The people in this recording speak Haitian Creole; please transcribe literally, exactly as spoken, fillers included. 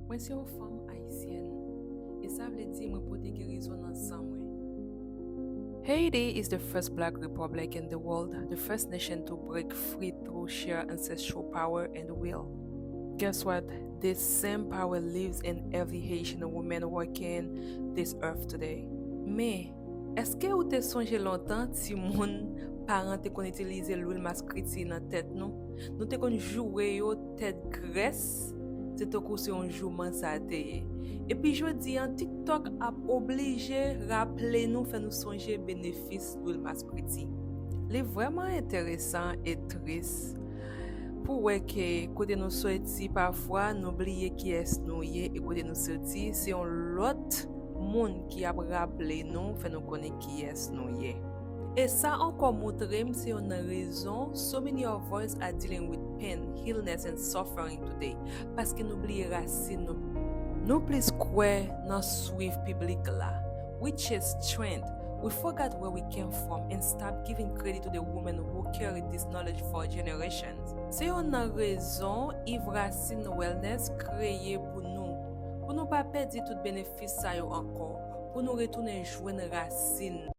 Mwen se yon fanm ayisyèn, e sa vle di mwen pote gerizon nan san mwen. Haiti is the first black republic in the world, the first nation to break free through sheer ancestral power and will. Guess what? This same power lives in every Haitian woman walking this earth today. Men, èske ou te sonje lontan timoun, paran te konn itilize lwil maskriti nan tèt nou? Nou te konn joure yo tèt grès, se tankou se yon jouman sa te ye. Epi jodi an, TikTok ap oblije raple nou, fè nou sonje benefis lwil maskriti. Li vrèman enteresan e tris pou wè ke kote nou soti, pafwa nou bliye kiyès nou ye e kote nou soti, se yon lòt moun ki ap raple nou, fè nou konnen kiyès nou ye. E sa ankò montre m se youn nan rezon so many of us are dealing with pain, illness and suffering today, paske nou bliye rasin nou. Nou plis kwè nan swiv piblik la, we chase trend, we forgot where we came from and stop giving credit to the women who carried this knowledge for generations. Se youn nan rezon Yves Racine Wellness kreye pou nou, pou nou pa pèdi tout benefis sa yo ankò, pou nou retounen jwenn rasin.